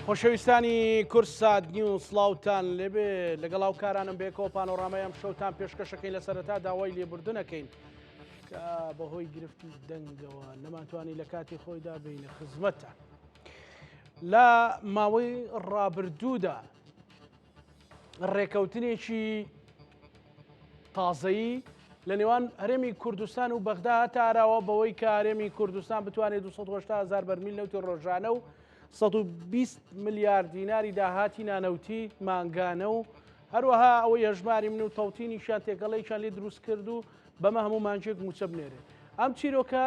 خۆشەویستانی کوردسات نیوز سڵاوتان لێبێ لەگەڵ هاوکارانم بێکەوە پانۆڕامای ئەم شەوتان پێشکەشەکەین لە سەرەتا داوای لێبوردنەکەین کە بەهۆی گرفتی دەنگەوە نەمانتوانی لە کاتی خۆیدا بینە خزمەتتان. لە ماوەی ڕابردوودا ڕێکەوتنێکی تازەیی لە نێوان هەرێمی کوردستان و بەغدا هاتە ئاراوە بەوەی کە هەرێمی کوردستان بتوانێت 280 هزار بەرمیل نەوتی ڕۆژانە و 120 ملیار دیناری داهاتی نانەوتی مانگانە و هەروەها ئەوەی هەژماری من و تەوتینیشیان تێکەڵێکیان لێ دروست کرد و بەمە هەموو مانگێک موچە بنێرێ ئەم چیرۆکە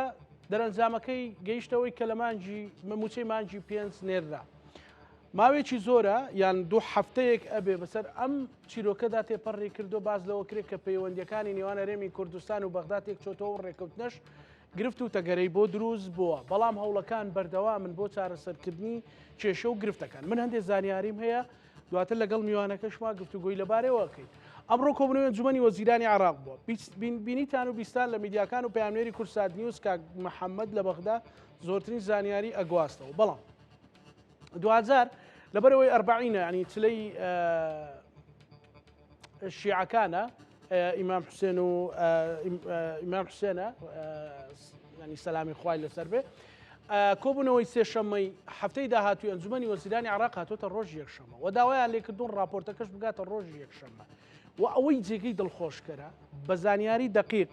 دەرەنجامەکەی گەیشتەوەی کە لە مانگی موچەی مانگی پێنج نێررا. ماوەیەکی زۆرە یان دوو هەفتەیەک ئەبێ بەسەر ئەم چیرۆکەدا تێپەڕی کردو باس لەوە کرێت کە پەیوەندیەکانی نێوان هەرێمی کوردستان و بەغدا تێکچۆتەوە و ڕێککەوتنەش گرفت و تەگەرەی بۆ دروست بووە بەڵام هەوڵەکان بەردەوامن بۆ چارەسەرکردنی کێشە و گرفتەکان من هەندێک زانیاریم هەیە دواتر لەگەڵ میوانەکەشما گفتوگۆی لەبارەیەوە ئەکەین. ئەمڕۆ کۆبوونەوەی ئەنجومەنی وەزیرانی عێراق بووە. بینیتان و بیستان لە میدیاکان و پەیامنێری کوردسات نیوز کاک محەممەد لە بەغدا زۆرترین زانیاری ئەگواستەوە. بەڵام دواجار لەبەرەوەی ئەربعینە ینی چلەی شیعەکانە ئیمام حوسێن و ئیمام حوسێنە ینی سەلامی خوای لەسەر بێ کۆبوونەوەی سێشەممەی هەفتەی داهاتوی ئەنجومەنی وەزیرانی عراق هاتۆتە ڕۆژ یەکشەمە و داوایان لێکردون راپۆرتەکەش بگاتە ڕۆژی یەکشەممە و ئەوەی جێگەی دڵخۆشکەرە بە زانیاری دقیق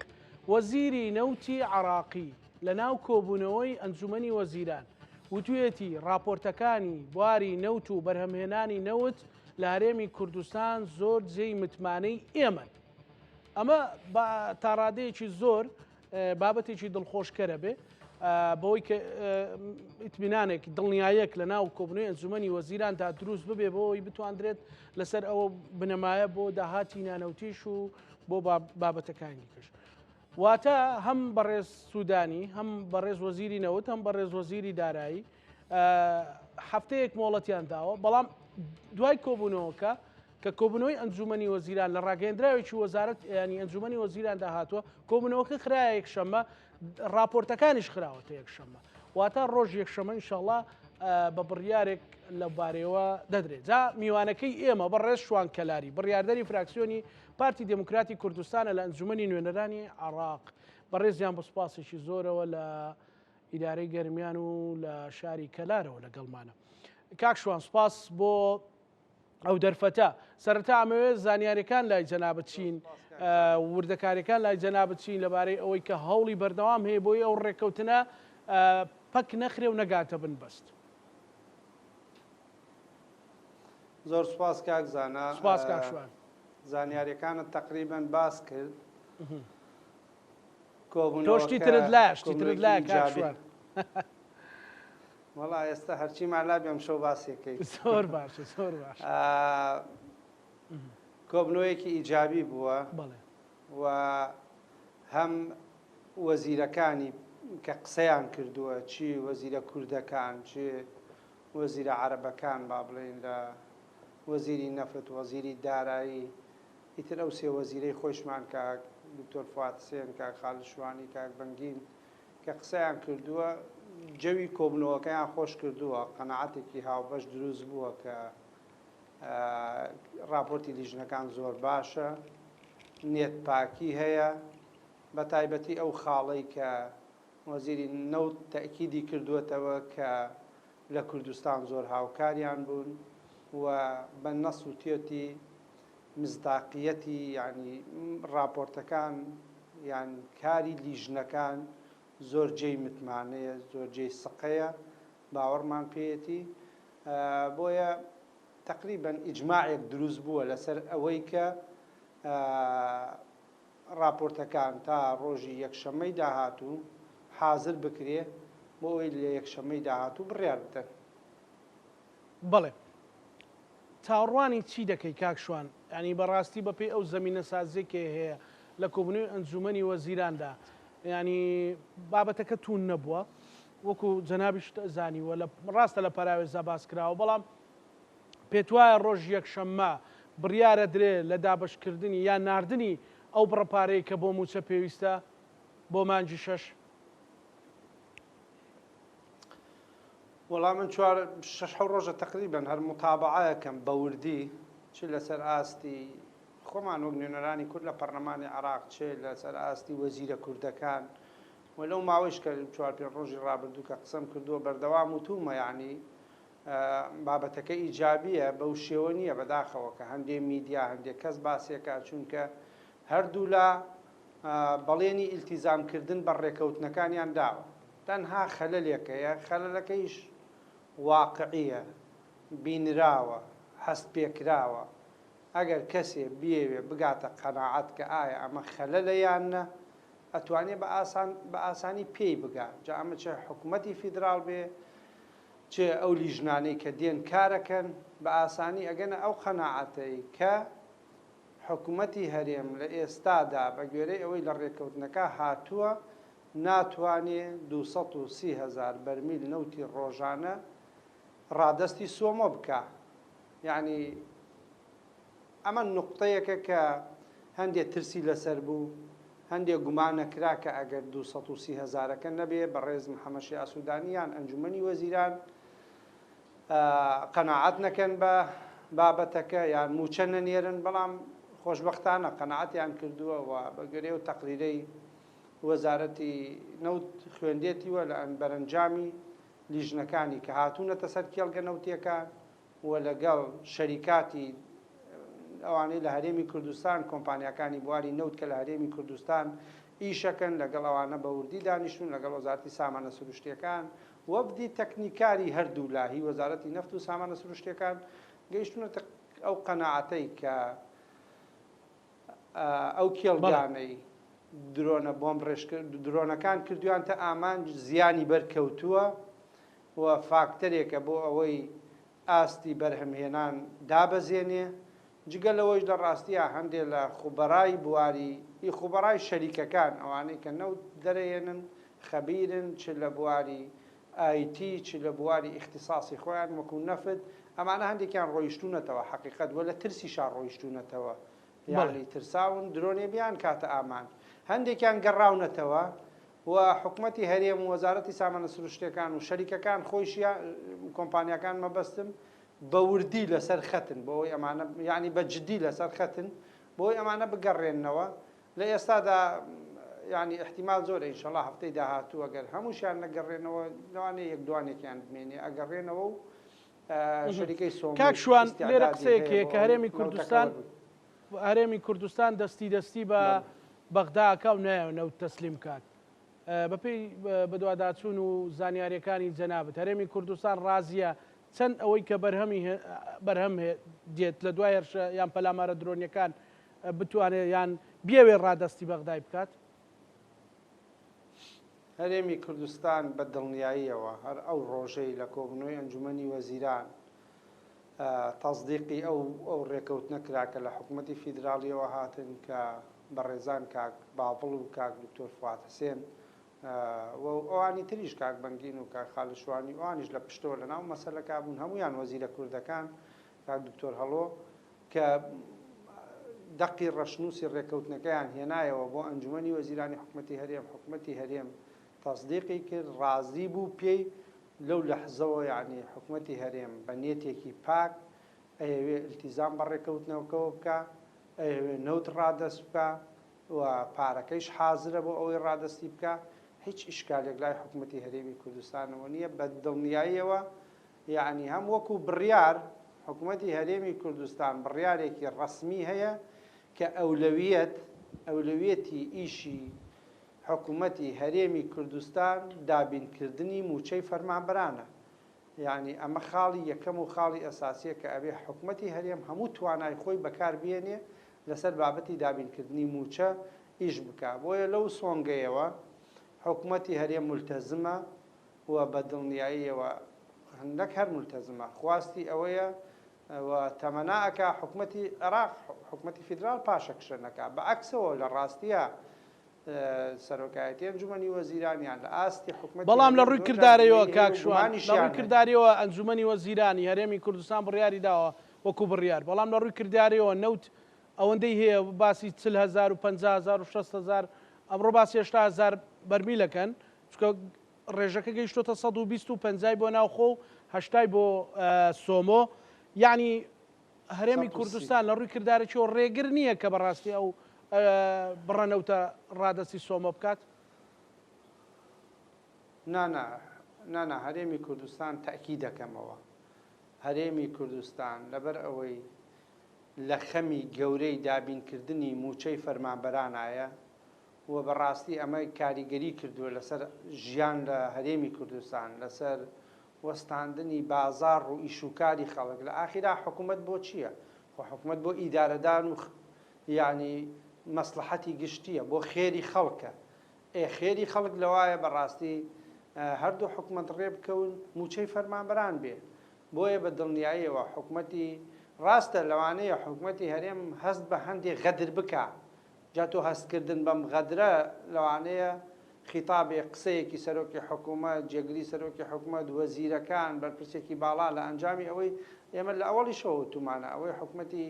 وەزیری نەوتی عراقی لە ناو کۆبوونەوەی ئەنجومەنی وەزیران وتویەتی راپۆرتەکانی بواری نەوت و بەرهەمهێنانی نەوت لە هەرێمی کوردستان زۆر جێی متمانەی ئێمەن. ئەمە تاڕادەیەکی زۆر بابەتێکی دڵخۆشکەرە بێ بەوەی کە ئیتمینانێک دڵنیایەک لە ناو کۆبنەوەی ئەنجومەنی وەزیراندا دروست ببێ بۆی بتواندرێت لەسەر ئەوە بنەمایە بۆ داهاتی نانەوتیش و بۆ بابەتەکانی دیکەش. واتە هەم بەڕێز سوودانی هەم بەڕێز وەزیری نەوت هەم بەڕێز وەزیری دارایی هەفتەیەک مۆڵەتیان داوە بەڵام دوای کۆبوونەوەکە کە کۆبوونەوەی ئەنجومەنی وەزیران لە ڕاگەیەندراوێکی وەزارەت ینی ئەنجومەنی وەزیراندا هاتووە کۆبوونەوەکە خرایە یەکشەممە راپۆرتەکانیش خراوەتە یەکشەممە واتە ڕۆژ یەکشەمە ئینشاڵڵا بە بڕیارێک لە بارەوە دەدرێت جا میوانەکەی ئێمە بەڕێز شوان کەلاری بڕیاردەری فراکسیۆنی پارتی دێموکراتی کوردستانە لە ئەنجومەنی نوێنەرانی عراق بەڕێزیان بە سوپاسێکی زۆرەوە لە ئیدارەی گەرمیان و لە شاری کەلارەوە لەگەڵمانە. کاک شوان سوپاس بۆ ئەو دەرفەتە. سەرەتا ئەمەوێت زانیاریەکان لای جەنابت چین، وردەکاریەکان لای جەنابت چین لەبارەی ئەوەی کە هەوڵی بەردەوام هەیە بۆی ئەو ڕێککەوتنە پەک نەخرێ و نەگاتە بن بەست. زۆر سوپاس کاک زانا. سوپاس کاک شوان. زانیاریەکانت تەقریبەن باس کرد. تۆ شتی ترت لایە شتی ترت لایە کاک شوان. وەڵا ئێستا هەرچیمان لا بێم شەو باسیەکەی زۆر باشە زۆر باش کۆبنەوەیەکی ئیجابی بووە و هەم وەزیرەکانی کە قسەیان کردووە چی وەزیرە کوردەکان چی وەزیرە عەرەبەکان با بڵێین لە وەزیری نەفت وەزیری دارایی ئیتر ئەو سێ وەزیرەی خۆیشمان کاک دکتۆر فواد حسێن، کاک خالد شوانی، کاک بەنگین کە قسەیان کردووە جەوی کۆبوونەوەکەیان خۆش کردووە، قەناعەتێکی هاوبەش دروست بووە کە ڕاپۆرتی لیژنەکان زۆر باشە، نیەت پاکی هەیە، بە تایبەتی ئەو خاڵەی کە وەزیری نەوت تەئکیدی کردووەتەوە کە لە کوردستان زۆر هاوکاریان بوون و بە نەس وتیەتی مزداقیەتی یانی ڕاپۆرتەکان یان کاری لیژنەکان زۆر جێی متمانەیە زۆر جێی سقەیە باوەڕمان پێیەتی بۆیە تەقریبەن ئیجماعێک دروست بووە لەسەر ئەوەی کە ڕاپۆرتەکان تا ڕۆژی یەکشەممەی داهاتوو حازر بکرێ بۆ ئەوەی لە یەکشەممەی داهاتوو بڕیار بدەن. بەڵێ. چاوەڕوانی چی دەکەی کاک شوان؟ یانی بەڕاستی بەپێی ئەو زەمینەسازیەی کە هەیە لە کۆبوونەوەی ئەنجوومەنی وەزیراندا یانی بابەتەکە توون نەبووە وەکو جەنابیشت زانیوە لە ڕاستە لە پەراوێزدا باس کراوە بەڵام پێتوایە ڕۆژی یەکشەممە بڕیارە درێ لە دابەشکردنی یان ناردنی ئەو بڕە پارەی کە بۆ مووچە پێویستە بۆ مانگی شەش؟ وەڵا من چوار شەش حەو ڕۆژە تەقریبەن هەر موتابەعەکەم بە وردی چ لەسەر ئاستی خۆمان وەک نوێنەرانی کورد لە پەرلەمانی عێراق چ لەسەر ئاستی وەزیرە کوردەکان و لەو ماوەیش کە چوار پێنج ڕۆژی ڕابردوو کە قسەم کردووە بەردەوام وتوومە یانی بابەتەکە ئیجابییە بەو شێوە نییە بەداخەوە کە هەندێ میدیا هەندێ کەس باسێکە چونکە هەردوولا بەڵێنی ئیلتیزامکردن بە ڕێکەوتنەکانیان داوە تەنها خەلەلێک هەیە، خەلەلەکەیش واقعییە، بینراوە، هەستپێکراوە، ئەگەر کەسێ بیەوێ بگاتە قەناعەت کە ئایا ئەمە خەلەلە یان نە، ئەتوانێ بە ئاسان بە ئاسانی پێی بگا، جا ئەمە چ حکومەتی فیدراڵ بێ، چ ئەو لیژنانەی کە دێن کارەکەن، بە ئاسانی ئەگەنە ئەو قەناعەتەی کە حکومەتی هەرێم لە ئێستادا بە گوێرەی ئەوەی لە ڕێککەوتنەکە هاتووە، ناتوانێ 230 هەزار بەرمیل نەوتی ڕۆژانە ڕادەستی سۆمۆ بکا. یەعنی ئەمە نوقتەیەکە کە هەندێ ترسی لەسەر بوو، هەندێ گومان ئەکرا کە ئەگەر 230 هەزارەکە نەبێ بەڕێز محەمەد شیاع سودانی یان ئەنجومەنی وەزیران قەناعەت نەکەن بە بابەتەکە یان مووچە نەنێرن، بەڵام خۆشبەختانە قەناعەتیان کردووە و بە گوێرەی ئەو تەقریرەی وەزارەتی نەوت خوێندێتی و لە بەرەنجامی لیژنەکانی کە هاتوونەتە سەر کێڵگە نەوتییەکان و لەگەڵ شەریکاتی ئەوانەی لە هەرێمی کوردستان کۆمپانیاکانی بواری نەوت کە لە هەرێمی کوردستان ئیشەکەن لەگەڵ ئەوانە بە وردی دانیشتوون لەگەڵ وەزارەتی سامانە سروشتییەکان وەفدی تەکنیکاری هەردوولا هی وەزارەتی نەفت و سامانە سروشتییەکان گەیشتوونەتە ئەو قەناعەتەی کە ئەو کێڵگانەی درۆنە بۆمب درۆنەکان کردویانتە ئامانج زیانی بەرکەوتووە و فاکتەرێکە بۆ ئەوەی ئاستی بەرهەمهێنان دابەزێنێ، جگە لەوەیش لە ڕاستیا هەندێ لە خوبەرای بواری ی خوبەرای شەریکەکان ئەوانەی کە نەوت دەرەهێنن خەبیرن چ لە بواری ئایتی چ لە بواری ئیختیساسی خۆیان وەکو نەفت ئەمانە هەندێکیان ڕۆیشتوونەتەوە حەقیقەت وە لە ترسیشا ڕۆیشتوونەتەوە یانی ترساون درۆنێ بیانکاتە ئامانج هەندێکیان گەڕاونەتەوە و حکومەتی هەرێم و وەزارەتی سامانە سروشتیەکان و شەریکەکان خۆیشیان کۆمپانیاکان مەبەستم بە وردی لەسەر خەتن بۆ ئەوەی ئەمانە یانی بە جدی لەسەر خەتن بۆ ئەوەی ئەمانە بگەڕێننەوە لە ئێستادا یانی ئیحتیمال زۆرە ئینشەڵا هەفتەی داهاتوو ئەگەر هەمووشیان نەگەڕێنەوە لەوانەیە یەک دوانێکیان بمێنێ ئەگەڕێنەوە و شەریکەی سۆمۆش کاک شوان لێرە ئیستعدادی قسەیەک هەیە هەیە بۆ کە ئەوەی هەرێمی نەوتەکە کوردستان وەربگرێ. هەرێمی کوردستان دەستی دەستی بە بەڵێ. بەغدا ئەکا و نایەوێ نەوت تەسلیم کات بەپێی بەدواداچوون و زانیاریەکانی جەنابت هەرێمی کوردستان ڕازیە چەند ئەوەی کە بەرهەمی بەرهەم دێت لە دوای هێرشە یان پەلامارە درۆنیەکان بتوانێت یان بیەوێ ڕادەستی بەغدای بکات؟ هەرێمی کوردستان بە دڵنیاییەوە هەر ئەو ڕۆژەی لە کۆبوونەوەی ئەنجومەنی وەزیران تەسدیقی ئەو ئەو ڕێکەوتنە کرا کە لە حکومەتی فیدراڵیەوە هاتن کە بەڕێزان کاک باڤڵ و کاک دکتۆر فواد حسێن و ئەوانی تریش کاک بەنگین و کاک خالد شوانی ئەوانیش لە پشتەوە لە ناو مەسەلەکە بوون هەموویان وەزیرە کوردەکان کاک دکتۆر هەڵۆ کە دەقی ڕەشنووسی ڕێککەوتنەکەیان هێنایەوە بۆ ئەنجومەنی وەزیرانی حکومەتی هەرێم، حکومەتی هەرێم تەسدیقی کرد، ڕازی بوو پێی، لەو لەحزەوە یەعنی حکومەتی هەرێم بە نیەتێکی پاک ئەیەوێ ئیلتیزام بە ڕێککەوتنەکەوە بکا، ئەیەوێ نەوت ڕادەست بکا و پارەکەیش حازرە بۆ ئەوەی ڕادەستی بکا، هیچ ئیشکالێک لای حکومەتی هەرێمی کوردستانەوە نییە، بە دڵنیاییەوە یەعنی هەم وەکو بڕیار حکومەتی هەرێمی کوردستان بڕیارێکی ڕەسمی هەیە کە ئەولەویەت ئەولەویەتی ئیشی حکومەتی هەرێمی کوردستان دابینکردنی مووچەی فەرمانبەرانە یەعنی ئەمە خاڵی یەکەم و خاڵی ئەساسیە کە ئەبێ حکومەتی هەرێم هەموو توانای خۆی بەکار بێنێ لەسەر بابەتی دابینکردنی مووچە ئیش بکا بۆیە لەو سۆنگەیەوە حکومەتی هەرێم مولتەزمە و بە دڵنیاییەوە نەک هەر مولتەزمە، خواستی ئەوەیە و تەمەنا ئەکا حکومەتی عێراق، حکومەتی فیدراڵ پاشەکشە نەکا. بە عەکسەوە لە ڕاستیا سەرۆکایەتی ئەنجومەنی وەزیران یان لە ئاستی حکومەتی بەڵام لە هەرێم ڕووی زۆر جار کردارەیەوە گلەیی هەیە کاک و شوان، لە ڕووی گومانیشیان هەیە. کردارییەوە ئەنجومەنی وەزیرانی هەرێمی کوردستان بڕیاری داوە وەکو بڕیار، بەڵام لە ڕووی کردارییەوە نەوت ئەوەندەی هەیە باسی 40 هەزار و 50 هەزار و 60 هەزار ئەمڕۆ باسی 80 هەزار بەرمیل ئەکەن، چونکە. ڕێژەکە گەیشتۆتە 120 و پەنجای بۆ ناوخۆ و هەشتای بۆ سۆمۆ یعنی هەرێمی کوردستان لە ڕووی کردارێکیەوە ڕێگر نییە کە بەڕاستی ئەو بڕە نەوتە ڕادەستی سۆمۆ بکات؟ نا نا نا نا هەرێمی کوردستان تەئکیدەکەمەوە هەرێمی کوردستان لەبەر ئەوەی لە خەمی گەورەی دابینکردنی مووچەی فەرمانبەرانایە و بەڕاستی ئەمە کاریگەری کردووە لەسەر ژیان لە هەرێمی کوردستان لەسەر وەستاندنی بازاڕ و ئیشوکاری خەڵک لە ئاخیرا حکومەت بۆ چییە؟ خۆ حکومەت بۆ ئیدارەدان و یانی مەسڵەحەتی گشتییە بۆ خێری خەڵکە ئێ خێری خەڵک لەوایە بەڕاستی هەردوو حکومەت ڕێبکەون مووچەی فەرمانبەران بێ بۆیە بە دڵنیاییەوە حکومەتی ڕاستە لەوانەیە حکومەتی هەرێم هەست بە هەندێ غەدر بکا جا تۆ هەستکردن بەم غەدرە لەوانەیە خیتابێ قسەیەکی سەرۆکی حکومەت جێگری سەرۆکی حکومەت وەزیرەکان بەرپرسێکی باڵا لە ئەنجامی ئەوەی ئێمە لە ئەوەڵیشەوە وتومانە ئەوەی حکومەتی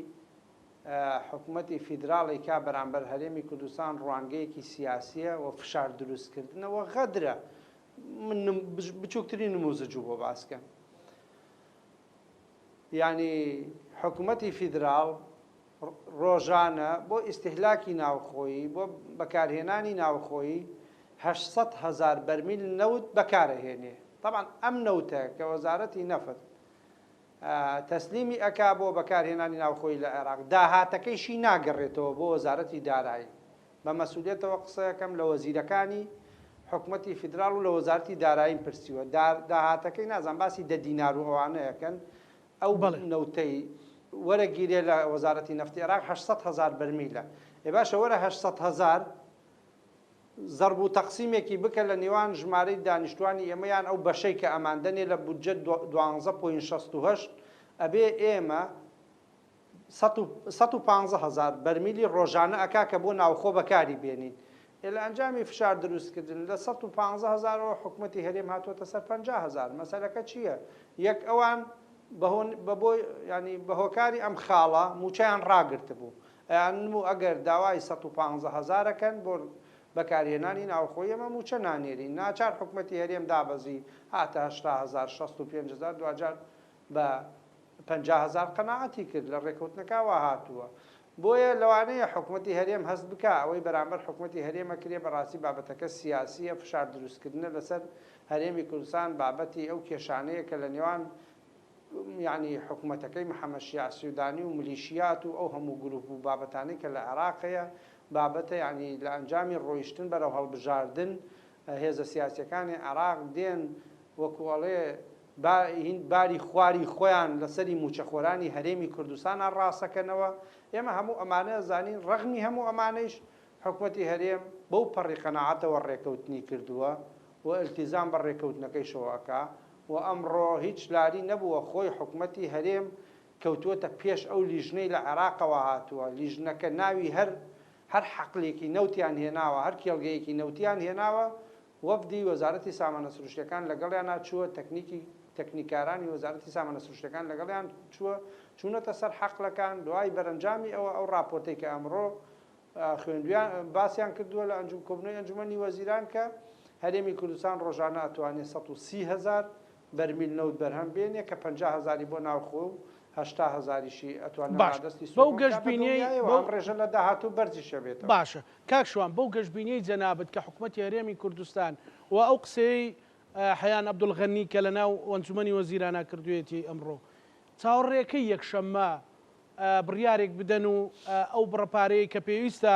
حکومەتی فیدراڵ ئەیکا بەرامبەر هەرێمی کوردستان ڕوانگەیەکی سیاسیە و فشار دروستکردنە و غەدرە. من بچووکترین نموزج بۆ باس کەم. یانی حکومەتی فیدراڵ ڕۆژانە بۆ ئیستیهلاکی ناوخۆیی بۆ بەکارهێنانی ناوخۆیی 800 هەزار بەرمیل نەوت بەکارەهێنێ. تەبعەن ئەم نەوتە کە وەزارەتی نەفت تەسلیمی ئەکا بۆ بەکارهێنانی ناوخۆیی لە عێراق، داهاتەکەیشی ناگەڕێتەوە بۆ وەزارەتی دارایی. بە مەسئولیەتەوە قسەکەم لە وەزیرەکانی حکومەتی فیدراڵ و لە وەزارەتی داراییم پرسیوە، داهاتەکەی نازانم باسی دە دینار و ئەوانە ئەکەن، ئەو نەوتەی وەرەگیرێ لە وەزارەتی نەفتی عێراق 800 هەزار بەرمیلە. ئێ باشە وەرە 800 هەزار زەرب و تەقسیمێکی بکە لە نێوان ژمارەی دانیشتوانی ئێمە یان ئەو بەشەی کە ئەمان دەنێ لە بودجە دوانزە point 68 ئەبێ ئێمە 115 هەزار بەرمیلی ڕۆژانە ئەکا کە بۆ ناوخۆ بەکاری بێنین. ئێ لە ئەنجامی فشار دروستکردن لە 115 هەزارەوە حکومەتی هەرێم هاتووەتە سەر 50 هەزار. مەسەلەکە چییە؟ یەک ئەوان بە ینی بە هۆکاری ئەم خاڵە مووچەیان ڕاگرتبوو. ئەیانم و ئەگەر داوای 115 هەزارەکەن بۆ بەکارهێنانی ناوخۆیی ئێمە مووچە نانێرین. ناچار حکومەتی هەرێم دابەزی هاتە 80 هەزار، 65 هەزار، دواجار بە 50 هەزار قەناعەتی کرد، لە ڕێکەوتنەکە وا هاتووە. بۆیە لەوانەیە حکومەتی هەرێم هەست بکا ئەوەی بەرامبەر حکومەتی هەرێم ئەکرێ بەڕاستی بابەتەکە سیاسییە، فشار دروستکردنە لەسەر هەرێمی کوردستان، بابەتی ئەو کێشانەیە کە لە نێوان یانی حکومەتەکەی محەمەد شیاع سودانی و ملیشیات و ئەو هەموو گروپ و بابەتانەی کە لە عێراق هەیە بابەتە یانی لە ئەنجامی ڕۆیشتن بەرەو هەڵبژاردن هێزە سیاسیەکانی عێراق دێن وەکو ئەڵێ باری خواری خۆیان لەسەری موچەخۆرانی هەرێمی کوردستانا ڕاسەکەنەوە ئێمە هەموو ئەمانە زانین ڕەغمی هەموو ئەمانەیش حکومەتی هەرێم بەو پەڕی قەناعەتەوە ڕێکەوتنی کردووە و ئیلتیزام بە ڕێکەوتنەکەیشەوە ئەکا و ئەمڕۆ هیچ لاری نەبووە خۆی حکومەتی هەرێم کەوتووەتە پێش ئەو لیژنەی لە عێراقەوە هاتووە لیژنەکە ناوی هەر هەر حەقلێکی نەوتیان هێناوە هەر کێڵگەیەکی نەوتیان هێناوە وەفدی وەزارەتی سامانە سروشتیەکان لەگەڵیانا چووە تەکنیکی تەکنیکارانی وەزارەتی سامانە سروشتیەکان لەگەڵیان چووە چوونەتە سەر حەقلەکان دوای بەرەنجامی ئەوە ئەو ڕاپۆرتەی کە ئەمڕۆ خوێندویان باسیان کردووە لە ئەنجوم کۆبوونەوەی ئەنجومەنی وەزیران کە هەرێمی کوردستان ڕۆژانە ئەتوانێ 130 هەزار بەرمیل نەوت بەرهەم بێنێ کە 50 هەزاری بۆ ناوخۆ و 80 هەزاریشی ئەتوانێ باش ڕادەستی بەو سۆمۆ بکا بە گەشبینیەی دڵنیایەوە بەو ئەم ڕێژە لە داهاتوو بەرزیش ئەبێتەوە. باشە کاک شوان بەو گەشبینیەی جەنابت کە حکومەتی هەرێمی کوردستان و ئەو قسەیەی حەیان عەبدولغەنی کە لەناو ئەنجومەنی وەزیرانا کردوویەتی ئەمڕۆ چاوەڕێکەی یەکشەممە بڕیارێک بدەن و ئەو بڕە پارەیەی کە پێویستە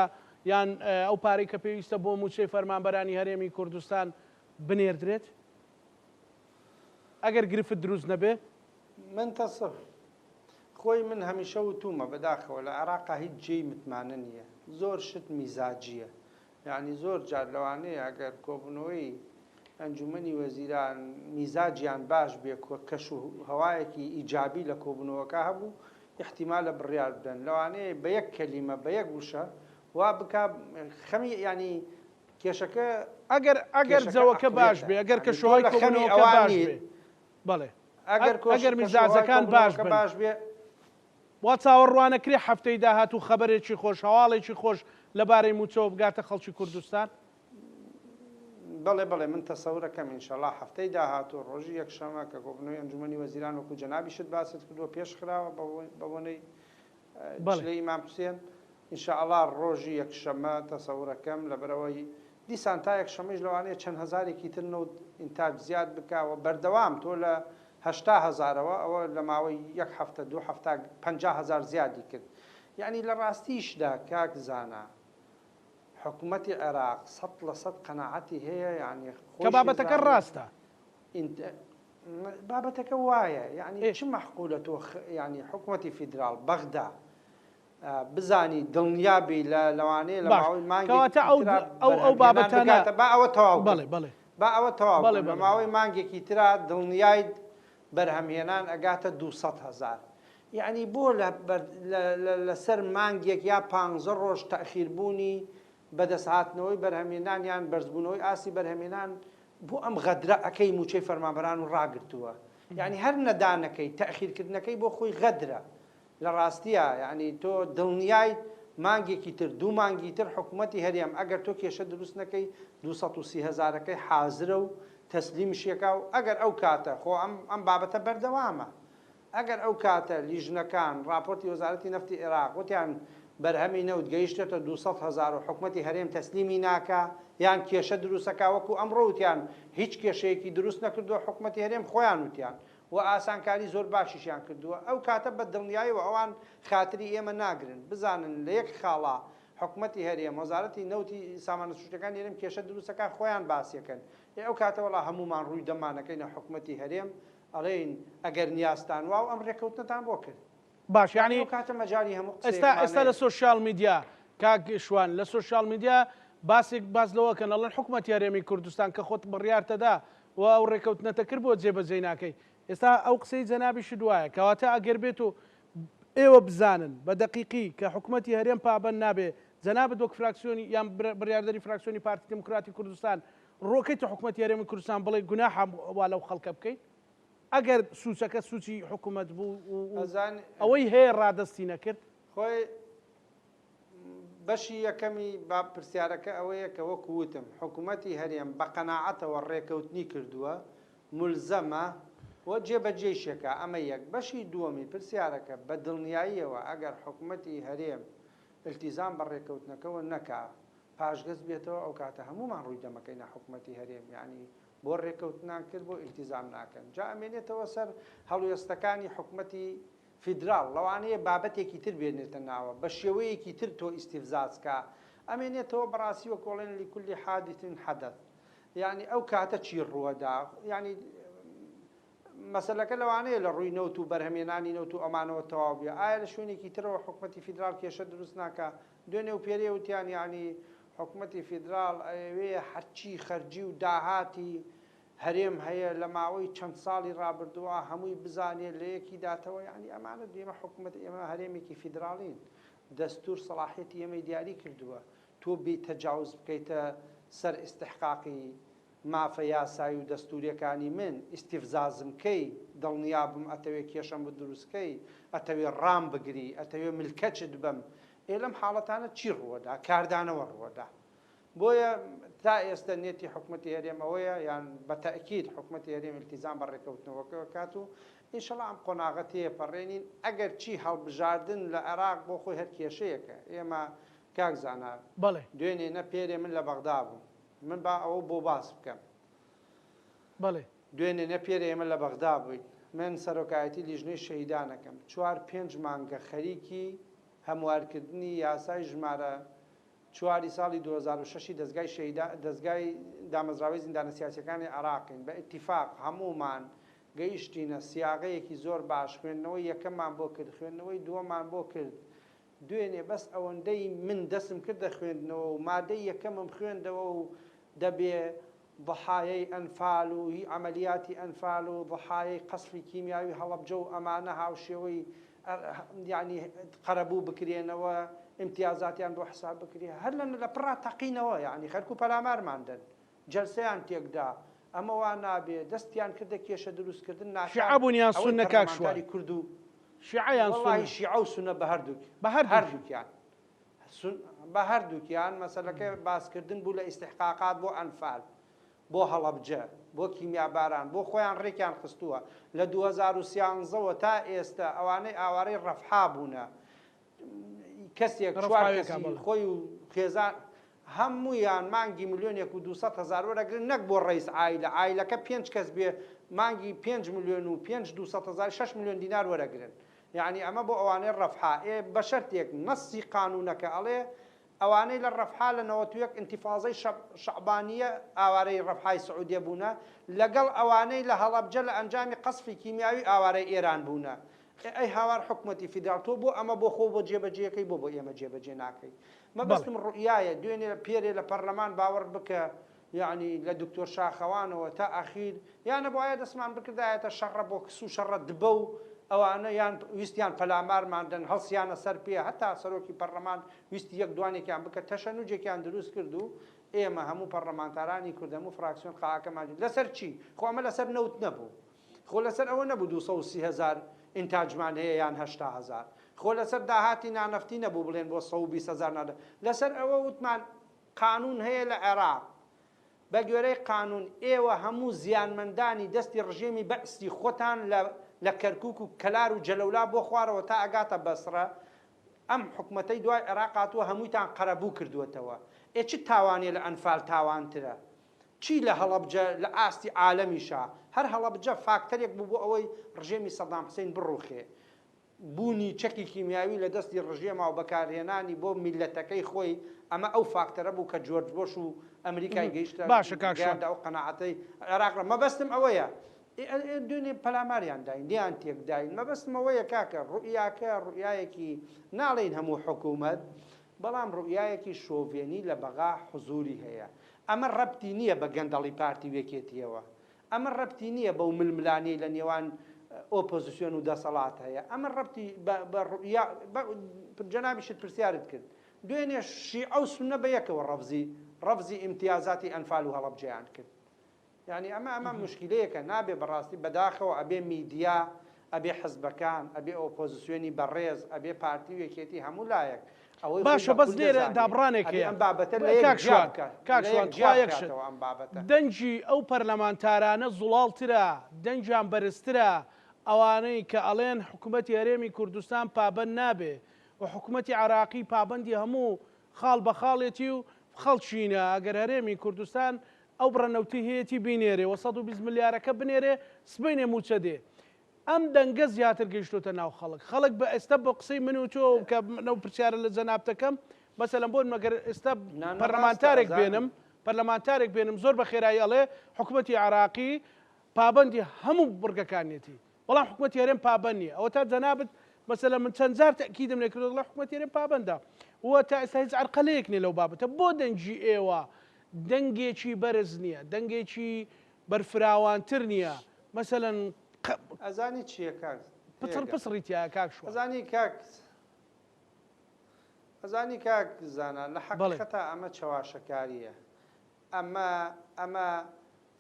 یان ئەو پارەی کە پێویستە بۆ مووچەی فەرمانبەرانی هەرێمی کوردستان بنێردرێت؟ ئەگەر گرفت دروست نەبێ؟ من تەسف خۆی من هەمیشە وتومە بەداخەوە لە عێراقا هیچ جێی متمانە نییە زۆر شت میزاجیە یانی زۆر جار لەوانەیە ئەگەر کۆبوونەوەی ئەنجومەنی وەزیران میزاجیان باش بێ کەش و هەوایەکی ئیجابی لە کۆبوونەوەکە هەبوو ئیحتیمالە بڕیار بدەن لەوانەیە بە یەک کەلیمە بە یەک وشە وا بکا خەمی یانی کێشەکە ئەگەر ئەگەر کێشەکە جەوەکە باش عەقڵیەتە بێ ئەگەر یانی تۆ کەشوهەوای لە خەمی کۆبوونەوەکە ئەوان باش نیت بێ بەڵێ ئەگەر کۆش ئەگەر کەشوهەوای میزاجەکان باش کۆبوونەوەکە بن. باش بێ. وا چاوەڕوانەکرێ هەفتەی داهاتوو خەبەرێکی خۆش، هەواڵێکی خۆش لەبارەی مووچەوە بگاتە خەڵکی کوردستان؟ بەڵێ بەڵێ من تەسەورەکەم ئینشەڵا هەفتەی داهاتوو ڕۆژی یەکشەمە کە کۆبوونەوەی ئەنجومەنی وەزیران وەکو جەنابیشت باست کردووە پێش خراوە بە بۆنەی چلەی ئیمام حوسێن ئینشائەڵا ڕۆژی یەکشەمە تەسەورەکەم لەبەرئەوەی دیسان تا یەکشەمەیش لەوانەیە چەند هەزارێکی تر نەوت ئینتاج زیاد بکا و بەردەوام تۆ لە 80 هەزارەوە ئەوە لە ماوەی یەک هەفتە دوو هەفتە 50 هەزار زیادی کرد یعنی لە ڕاستیشدا کاک زانا حکومەتی عێراق 100% قەناعەتی هەیە یعنی کە بابەتەکە ڕاستە. بابەتەکە وایە یعنی چ مەحقولە تۆ یعنی حکومەتی فیدراڵ بەغدا بزانی دڵنیا بی لە لەوانەیە لە ماوەی مانگێکی کەواتە ئەو ترا ئەو ئەو بەرهەمهێنان بابەتانە بگاتە با ئەوە تەواو بەڵێ کەم بەڵێ با ئەوە تەواو بەڵێ کەم لە بەڵێ ماوەی مانگێکی ترا دڵنیایت بەرهەمهێنان ئەگاتە 200 هەزار یعنی بۆ لە بەر لە لە لەسەر مانگێک یا پانزە ڕۆژ تەئخیر بوونی بەدەستهاتنەوەی بەرهەمهێنان یان بەرزبوونەوەی ئاستی بەرهەمهێنان بۆ ئەم غەدرە ئەکەی مووچەی فەرمانبەران و ڕاگرتووە یعنی هەر نەدانەکەی تەئخیرکردنەکەی بۆ خۆی غەدرە لە ڕاستیا یانی تۆ دڵنیایت مانگێکی تر دوو مانگی تر حکومەتی هەرێم ئەگەر تۆ کێشە دروست نەکەی 230 هەزارەکەی حازرە و تەسلیمشیەکا و ئەگەر ئەو کاتە خۆ ئەم ئەم بابەتە بەردەوامە ئەگەر ئەو کاتە لیژنەکان ڕاپۆرتی وەزارەتی نەفتی عێراق وتیان بەرهەمی نەوت گەیشتێتە 200 هەزار و حکومەتی هەرێم تەسلیمی ناکا یان کێشە دروستەکا وەکو ئەمڕۆ وتیان هیچ کێشەیەکی دروست نەکردووە حکومەتی هەرێم خۆیان وتیان و ئاسانکاری زۆر باشیشیان کردووە، ئەو کاتە بە دڵنیایەوە ئەوان خاتری ئێمە ناگرن، بزانن لە یەک خاڵا حکومەتی هەرێم، وەزارەتی نەوتی سامانە سروشتیەکانی هەرێم کێشە دروستەکا خۆیان باسیەکەن، ئێ ئەو کاتە وەڵا هەموومان ڕووی دەممان ئەکەینە حکومەتی هەرێم ئەڵێین ئەگەر نیازتان واو ئەم ڕێکەوتنەتان بۆ کرد. باش یانی ئەو کاتە مەجالی هەموو ئێستا قسەیەکمان ئێستا لە نەیەت. social media کاک شوان لە social media باسێک باس لەوە کەن ئەڵێن حکومەتی هەرێمی کوردستان کە خۆت بڕیارتەدا و ئەو ڕێکەوتنەتە کرد بۆ جێبەجێی ناکەی ئێستا ئەو قسەی جەنابیشت وایە کەواتە ئەگەر بێت و ئێوە بزانن بە دەقیقی کە حکومەتی هەرێم پابەند نابێ جەنابت وەک فراکسیۆنی یان بڕیاردەری فراکسیۆنی پارتی دیموکراتی کوردستان ڕۆکەیتە حکومەتی هەرێمی کوردستان بڵێ گوناحە وا لەو خەڵکە بکەین ئەگەر سوچەکە سوچی حکومەت بوو و ئەوەی هەیە ڕادەستی نەکرد. خۆی بەشی یەکەمی با پرسیارەکە ئەوەیە کە وەکو وتم حکومەتی هەرێم بە قەناعەتەوە ڕێکەوتنی کردووە، مولزەمە و جێبەجێیشێکا ئەمە یەک. بەشی دووەمی پرسیارەکە بە دڵنیاییەوە ئەگەر حکومەتی هەرێم ئیلتیزام بە ڕێکەوتنەکەوە نەکا پاشگەز بێتەوە ئەوکاتە هەموومان ڕووی دەمەکەینە حکومەتی هەرێم یانی بۆ ڕێکەوتنان کرد بۆ ئیلتیزام ناکەن جا ئەمێنێتەوە سەر هەڵوێستەکانی حکومەتی فیدراڵ لەوانەیە بابەتێکی تر بێنێتە ناوە بە شێوەیەکی تر تۆ ئیستیفزاز کا ئەمێنێتەوە بەڕاستی وەک ئەڵێن لکل حادث حدث یانی ئەو کاتە چی ڕووەدا یانی مەسەلەکە لەوانەیە لە ڕووی نەوت و بەرهەمێنانی نەوت و ئەمانەوە تەواو بێ ئایا لە شوێنێکی ترەوە حکومەتی فیدراڵ کێشە دروست ناکا دوێنێ و پێرێ وتیان یانی حکومەتی فیدراڵ ئەیەوێ هەرچی خەرجی و داهاتی هەرێم هەیە لە ماوەی چەند ساڵی ڕابردووە هەمووی بزانێ لە یەکی داتەوە یانی ئەمانە ئێمە حکومەت ئێمە هەرێمێکی فیدراڵین دەستور سەڵاحیەتی ئێمەی دیاری کردووە تۆ بێی تەجاوز بکەیتە سەر ئیستحقاقی مافە یاسایی و دەستوریەکانی من ئیستیفزازم کەی دڵنیابم ئەتەوێ کێشەم بۆ دروست کەی ئەتەوێ ڕام بگری ئەتەوێ ملکەچت بم ئێ لەم حاڵەتانە چی ڕووەدا کاردانەوە ڕووەدا بۆیە تا ئێستە نێتی حکومەتی هەرێم ئەوەیە یان بە تەئکید حکومەتی هەرێم ئیلتیزام بە ڕێکەوتنەوەکە کات و ئینشەڵا ئەم قۆناغە تێپەڕێنین ئەگەر چی هەڵبژاردن لە عێراق بۆ خۆی هەر کێشەیەکە ئێمە کاک زانا بەڵێ. دوێنێ نە پێرێ من لە بەغدا بووم من با ئەوە بۆ باس بکەم. بەڵێ. دوێنێ نە پێرێ ئێمە لە بەغدا بووین من سەرۆکایەتی لیژنەی شەهیدانەکەم چوار پێنج مانگە خەریکی هەموارکردنی یاسای ژمارە چواری ساڵی 2006 ی دەزگای شەهیدا دەزگای دامەزراوەی زیندانە سیاسیەکانی عێراقین بە ئیتیفاق هەموومان گەیشتینە سیاغەیەکی زۆر باش خوێندنەوەی یەکەممان بۆ کرد خوێندنەوەی دووەممان بۆ کرد دوێنێ بەس ئەوەندەی من دەسم کردە خوێندنەوە و مادەی یەکەمم خوێندەوە و دەبێ ضحایەی ئەنفال و هی عەمەلیاتی ئەنفال و ضحایەی قەسفی کیمیاوی هەڵەبجە و ئەمانە هاوشێوەی یانی قەرەبوو بکرێنەوە ئیمتیازاتیان بۆ حساب بکرێ هەر لە لە پڕا تەقینەوە یانی خەرک و پەلامارمان دەن جەلسەیان تێکدا ئەمە وا نابێ دەستیان کردە کێشە دروست کردن ناچار شیعە بوون یان ئەوەی سوننە کاک شوان؟ پەرلەمانتاری کورد و شیعە یان وەڵاهی سوننە؟ شیعە و سوننە بە هەردووک بە هەردووکی. هەردووکیان سون بە هەردووکیان مەسەلەکە باسکردن بوو لە ئیستحقاقات بۆ ئەنفال. بۆ هەڵەبجە، بۆ کیمیاباران، بۆ خۆیان ڕێکیان خستووە، لە 2013 وە تا ئێستە ئەوانەی ئاوارەی ڕەفحا بوونە، کەسێک چوار کەسی خۆی و خێزان هەموویان مانگی ملیۆنێک و 200 هەزار وەرەگرن نەک بۆ ڕەیس عایلە، عایلەکە پێنج کەس بێ مانگی 5 ملیۆن و 5 200 هەزار 6 ملیۆن دینار وەرەگرن. یەعنی ئەمە بۆ ئەوانەی ڕەفحا ئێ بەشەرتێک نەسی قانونەکە ئەڵێ ئەوانەی لە ڕەفحا لە 91 ئینتیفازەی شەعبانیە ئاوارەی ڕەفحای سعودیە بوونە لەگەڵ ئەوانەی لە هەڵەبجە لە ئەنجامی قەسفی کیمیاوی ئاوارەی ئێران بوونە ئێ ئەی هاوار حکومەتی فیدراڵ تۆ بۆ ئەمە بۆ خۆو بۆ جێبەجێکەی بۆ بۆ ئێمە جێبەجێ ناکەی مەبەستم ڕوئیایە دوێنێ پێرێ لە پەرلەمان باوەڕ بکە یەعنی لە دکتۆر شاخەوانەوە تا ئەخیر یا نەبوایە دەستمان بکردایەتە شەڕە بۆکس و شەڕە دبە و ئەوانە یان ویستیان پەلامارمان دەن هەڵسیانە سەر پێ هەتا سەرۆکی پەڕلەمان ویستی یەک دوانێکیان بکە تەشەنوجێکیان دروست کرد و ئێمە هەموو پەڕلەمانتارانی کورد هەموو فراکسیۆن قاعەکەمان لەسەر چی خۆ ئەمە لەسەر نەوت نەبوو خۆ لەسەر ئەوە نەبوو 230 هەزار ئینتاجمان هەیە یان 80 هەزار خۆ لەسەر داهاتی نانەفتی نەبوو بڵێن بۆ 120 هەزار نادە لەسەر ئەوە وتمان قانون هەیە لە عێراق، بە گوێرەی قانون ئێوە هەموو زیانمەندانی دەستی ڕژێمی بەعسی خۆتان لە لە کەرکوک و کەلار و جەلەولا بۆ خوارەوە تا ئەگاتە بەسڕە ئەم حکومەتەی دوای عێراق هاتووە هەموویتان قەرەبوو کردووەتەوە ئێ چ تاوانێ لە ئەنفال تاوانترە چی لە هەڵەبجە لە ئاستی عالەمیشا هەر هەڵەبجە فاکتەرێک بوو بۆ ئەوەی ڕژێمی سەدام حسین بڕوخێ بوونی چەکی کیمیاوی لە دەستی ڕژێما و بەکارهێنانی بۆ میللەتەکەی خۆی، ئەمە ئەو فاکتەرە بوو کە جۆرج بۆش و ئەمریکای گەیشتە باشە کاک شوان. گەیاندە ئەو قەناعەتەی عێراق ڕا مەبەستم ئەوەیە ئێ ئێ دوێنێ پەلاماریان داین لێیان تێکداین مەبەستم ئەوەیە کاکە ڕوئیاکە ڕوئیایەکی ناڵێین هەموو حکوومەت بەڵام ڕوئیایەکی شۆڤێنی لە بەغا حزووری هەیە ئەمە ڕەبتی نییە بە گەندەڵی پارتی و یەکێتییەوە ئەمە ڕەبتی نییە بەو ململانێی لە نێوان ئۆپۆزسیۆن و دەسەڵات هەیە، ئەمە ڕەبتی بە بە ڕوئیا بە جەنابیشت پرسیارت کرد دوێنێ شیعە و سوننە بە یەکەوە ڕەفزی ڕەفزی ئیمتیازاتی ئەنفال و هەڵەبجەیان کرد. یانی ئەمە ئەمە موشکیلەیەکە نابێ بەڕاستی بەداخەوە ئەبێ میدیا ئەبێ حزبەکان ئەبێ ئۆپۆزسیۆنی بەڕێز ئەبێ پارتی و یەکێتی هەموو لایەک ئەوەی خۆی باشە بە بەس کورد لێرە دەزانێ دابڕانێک ئەبێ هەیە ئەم بابەتە لە یەک کاک جیا شوان بکا کاک لە شوان یەک جیا تخوا یەک شت بکاتەوە ئەم بابەتە. دەنگی ئەو پەرلەمانتارانە زوڵاڵترە دەنگیان بەرزترە ئەوانەی کە ئەڵێن حکومەتی هەرێمی کوردستان پابەند نابێ و حکومەتی عێراقی پابەندی هەموو خاڵ بە خاڵێتی و خەڵکینە ئەگەر هەرێمی کوردستان ئەو بڕە نەوتەی هەیەتی بینێرێ و 120 ملیارەکە بنێرێ سبەینێ مووچە دێ ئەم دەنگە زیاتر گەیشتۆتە ناو خەڵک خەڵک بە ئێستا بە قسەی من و تۆ کە من ئەو پرسیارە لە جەنابت دەکەم مەسەلەن بۆ مەگەر ئێستا نا نا ڕاستە پەرلەمانتارێک ئەزانم. بێنم پەرلەمانتارێک بێنم زۆر بە خێرایی ئەڵێ حکومەتی عێراقی پابەندی هەموو بڕگەکانیەتی بەڵام حکومەتی هەرێم پابەند نییە ئەوە تا جەنابت مەسەلەن من چەند جار تەئکیدم لێ کردووە دەڵێ حکومەتی هەرێم پابەندە و تا ئێستا هیچ عەرقەلەیەک نییە لەو بابەتە بۆ دەنگی ئێوە دەنگێکی بەرز نییە دەنگێکی بەرفراوانتر نییە مەسەلەن قە ئەزانی چیە کاک پچڕ تێگە. پچڕی تیایە کاک شوان. ئەزانی کاک ئەزانی کاک زانا لە بەڵێ. حەقیقەتا ئەمە چەواشەکاریە ئەمە ئەمە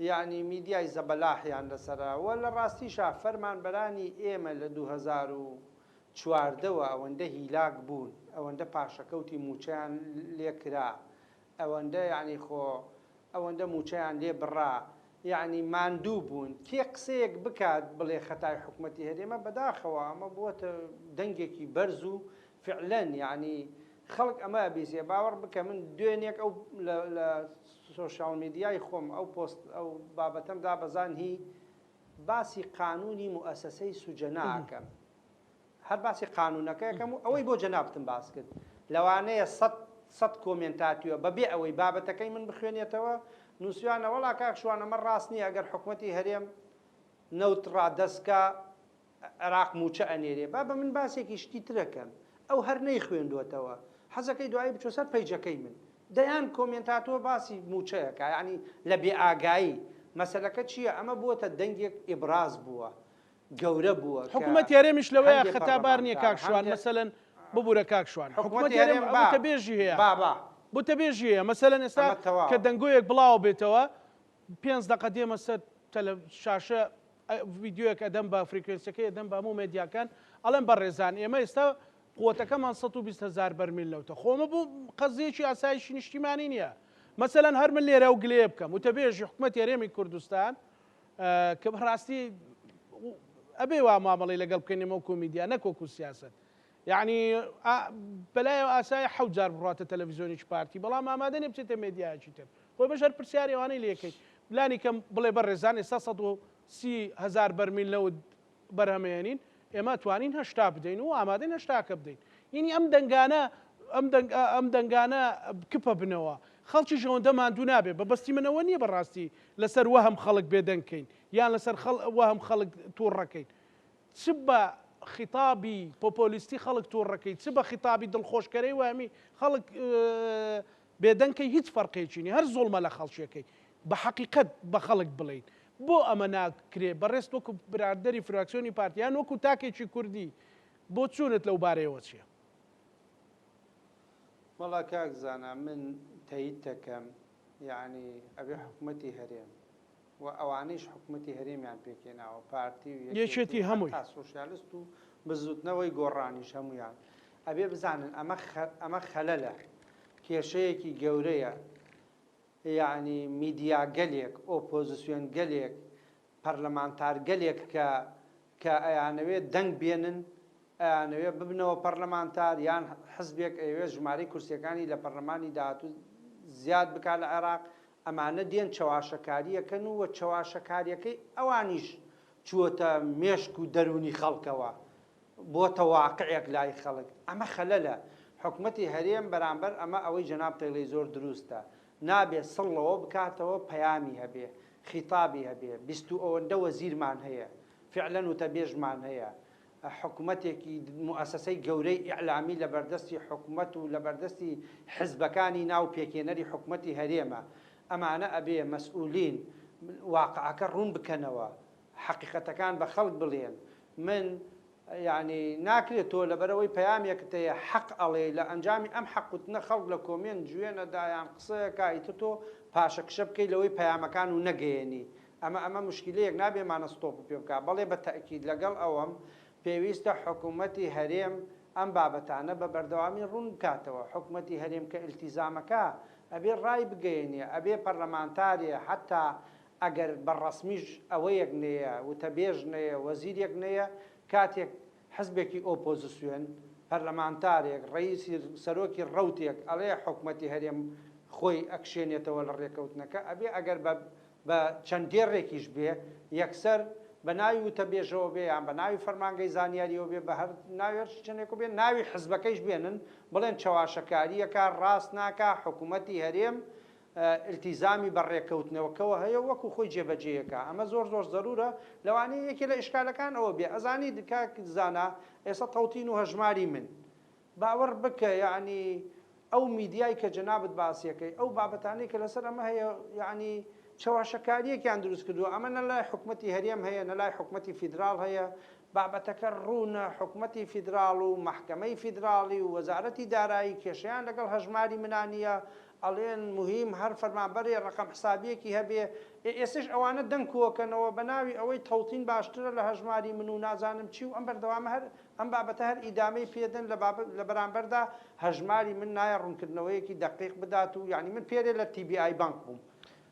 یەعنی میدیای زەبەلاحیان لەسەرە و لە ڕاستیشا فەرمانبەرانی ئێمە لە 2014 وە ئەوەندە هیلاک بوون ئەوەندە پاشەکەوتی موچەیان لێکرا ئەوەندە یەعنی خۆ ئەوەندە موچەیان لێ بڕا یەعنی ماندوو بوون کێ قسەیەک بکات بڵێ خەتای حکومەتی هەرێمە بەداخەوە ئەمە بووەتە دەنگێکی بەرز و فعلەن یەعنی خەڵک ئەمە ئەبیسێ باوەڕ بکە من دوێنێک ئەو لە سۆشیال میدیای خۆم ئەو پۆست ئەو بابەتەم دابەزان هی باسی قانونی موئەسەسەی سوجەنا ئەکەم هەر باسی قانونەکە ئەکەم و ئەوەی بۆ جەنابتم باس کرد لەوانەیە سەت سەت comment هاتووە بەبێ ئەوەی بابەتەکەی من بخوێنێتەوە نووسیانە وەڵا کاک شوان ئەمە ڕاست نییە ئەگەر حکومەتی هەرێم نەوت ڕادەست کا عێراق مووچە ئەنێرێ بابە من باسێکی شتی ترەکەم ئەو هەر نەیخوێندووەتەوە حەزەکەی دوایی بچۆ سەر page ەکەی من دەیان comment هاتووە باسی مووچەیەکە یانی لە بێ ئاگایی مەسەلەکە چییە ئەمە بووەتە دەنگێک ئیبراز بووە گەورە بووە کە حکومەتی هەرێمیش لەوەیە هەندێ خەتابار نییە پەرلەمانتار کاک شوان هەندێ مەسەلەن ببورە کاک شوان حکومەتی حکومەتی هەرێم هەرێم با وتەبێژی هەیە با با وتەبێژی هەیە مەسەلەن ئێستا ئەمە کە تەواوە. دەنگۆیەک بڵاوە بێتەوە پێنج دەقە دێمە سەر تەلە شاشە ڤیدیۆیەک ئەدەم بە frequency ەکەی ئەدەم بە هەموو مێدیاکان ئەڵێم بەڕێزان ئێمە ئێستا قوتەکەمان 120 هەزار بەرمیل نەوتە خۆ ئەمە بۆ قەزیەکی ئاسایشی نیشتیمانی نییە. مەسەلەن هەر من لێرە ئەو گلەیە بکەم وتەبێژی حکومەتی هەرێمی کوردستان کە بەڕاستی ئەبێ وا مامەڵەی لەگەڵ بکەین ئێمە وەکو میدیا نەک وەکو سیاسەت یعنی بەلایەوە ئاسایە حەوت جار بڕاتە تەلەڤیزیۆنێکی پارتی بەڵام ئامادە نیە بچێتە مێدیایەکی تر خۆی بەش هەر پرسیاری ئەوانەی لێکەی لانی کەم بڵێ بەڕێزان ئێستا 130 هەزار بەرمیل نەوت بەرهەمەیەنین ئێمە توانین 80 بدەین و ئامادەین هەشتاکە بدەین یعنی ئەم دەنگانە ئەم دەنگ ئەم دەنگانە کپە بنەوە خەڵکیش ئەوەندە ماندوو نابێ بەبەستی من ئەوە نییە بەڕاستی لەسەر وەهم خەڵک بێدەنگ کەین یان لەسەر خەڵ وەهم خەڵک توڕەکەین چ بە خیتابی پۆپۆلیستی خەڵک توڕەکەی چ بە خیتابی دڵخۆشکەرەی وەهمی خەڵک بێدەنگ کەی هیچ فەرقێکی نیە هەر زوڵمە لە خەڵکیەکەی بە حەقیقەت بە خەڵک بڵێین بۆ ئەمە ناکرێ بەڕێزت وەکو برادەری فراکسیۆنی پارتی یان وەکو تاکێکی کوردی بۆچوونت لەو بارەیەوە چیە؟ وەڵا کاک زانا من تەیید دەکەم یەعنی ئەبێ حکومەتی هەرێم و ئەوانەیش حکومەتی هەرێمیان پێکهێناوە پارتی و یەکێتی یەکێتی هەمووی. هەتا سۆشیالست و بزوتنەوەی گۆڕانیش هەموویان ئەبێ بزانن ئەمە ئەمە خەلەلە کێشەیەکی گەورەیە یەعنی میدیاگەلێک ئۆپۆزسیۆنگەلێک پەرلەمانتارگەلێک کە کە ئەیانەوێ دەنگ بێنن، ئەیانەوێ ببنەوە پەرلەمانتار یان حزبێک ئەیەوێ ژمارەی کورسیەکانی لە پەرلەمانی داهاتوو زیاد بکا لە عێراق، ئەمانە دێن چەواشەکاریەکەن و چەواشەکاریەکەی ئەوانیش چووەتە مێشک و دەروونی خەڵکەوە، بۆتە واقعێک لای خەڵک، ئەمە خەلەلە، حکومەتی هەرێم بەرامبەر ئەمە ئەوەی جەنابت ئەیڵێی زۆر دروستە، نابێ سڵ لەوە بکاتەوە پەیامی هەبێ، خیتابی هەبێ، 20 و ئەوەندە وەزیرمان هەیە، فعلەن وتەبێژمان هەیە، حکومەتێکی موئەسەسەی گەورەی ئیعلامی لە بەردەستی حکومەت و لە بەردەستی حزبەکانی ناو پێکهێنەری حکومەتی هەرێمە، ئەمانە ئەبێ مەسئولین واقعەکە ڕوون بکەنەوە، حەقیقەتەکان بە خەڵک بڵێن، من یانی ناکرێت تۆ لەبەرئەوەی پەیامێکت هەیە حەق ئەڵێی لە ئەنجامی ئەم حەق وتنە خەڵک لە کۆمێنت جوێن ئەدا یان قسەیەکا ئیتر تۆ پاشەکشە بکەی لەوەی پەیامەکان و نەگەیەنی ئەمە ئەمە موشکیلەیەک نابێ مانە ستۆپ پێ بکا بەڵێ بە تەئکید لەگەڵ ئەوەم پێویستە حکومەتی هەرێم ئەم بابەتانە بە بەردەوامی ڕوون بکاتەوە حکومەتی هەرێم کە ئیلتیزامەکا ئەبێ ڕای بگەیەنێ ئەبێ پەرلەمانتارێ حەتا ئەگەر بە ڕەسمیش ئەوەیەک نەیە، وتەبێژ نەیە، وەزیرێک نەیە، کاتێک حزبێکی ئۆپۆزسیۆن، پەرلەمانتارێک، ڕەئیسی سەرۆکی ڕەوتێک ئەڵێ حکومەتی هەرێم خۆی ئەکشێنێتەوە لە ڕێکەوتنەکە، ئەبێ ئەگەر بە بە چەند دێڕێکیش بێ یەکسەر بە ناوی وتەبێژەوە بێ یان بە ناوی فەرمانگەی زانیاریەوە بێ بە هەر ناوی هەر چەندێکەوە بێ ناوی حزبەکەیش بێنن بڵێن چەواشەکارییەکە ڕاست ناکا حکومەتی هەرێم ئیلتیزامی بە ڕێکەوتنەوەکەوە هەیە و وەکو خۆی جێبەجێیەکا ئەمە زۆر زۆر زەرورە لەوانەیە یەکێ لە ئیشکالەکان ئەوە بێ ئەزانیت کاک زانا ئێستا تەوتین و هەژماری من باوەڕ بکە یەعنی ئەو میدیای کە جەنابت باسیەکەی ئەو بابەتانەی کە لەسەر ئەمە هەیە یەعنی چەواشەکاریەکیان دروست کردووە ئەمە نە لای حکومەتی هەرێم هەیە نە لای حکومەتی فیدراڵ هەیە بابەتەکە ڕوونە حکومەتی فیدراڵ و مەحکەمەی فیدراڵی و وەزارەتی دارایی کێشەیان لەگەڵ هەژماری منا نییە ئەڵێن موهیم هەر فەرمانبەرێ ڕەقەم حسابیەکی هەبێ، ئێ ئێستەش ئەوانە دەنگ کۆکەنەوە بە ناوی ئەوەی تەوتین باشترە لە هەژماری من و نازانم چی و ئەم بەردەوامە هەر ئەم بابەتە هەر ئیدامەی پێدەن لە بابەت لە بەرامبەردا هەژماری من نایە ڕوونکردنەوەیەکی دەقیق بدات و یانی من پێرێ لە تی بی ئای بانک بووم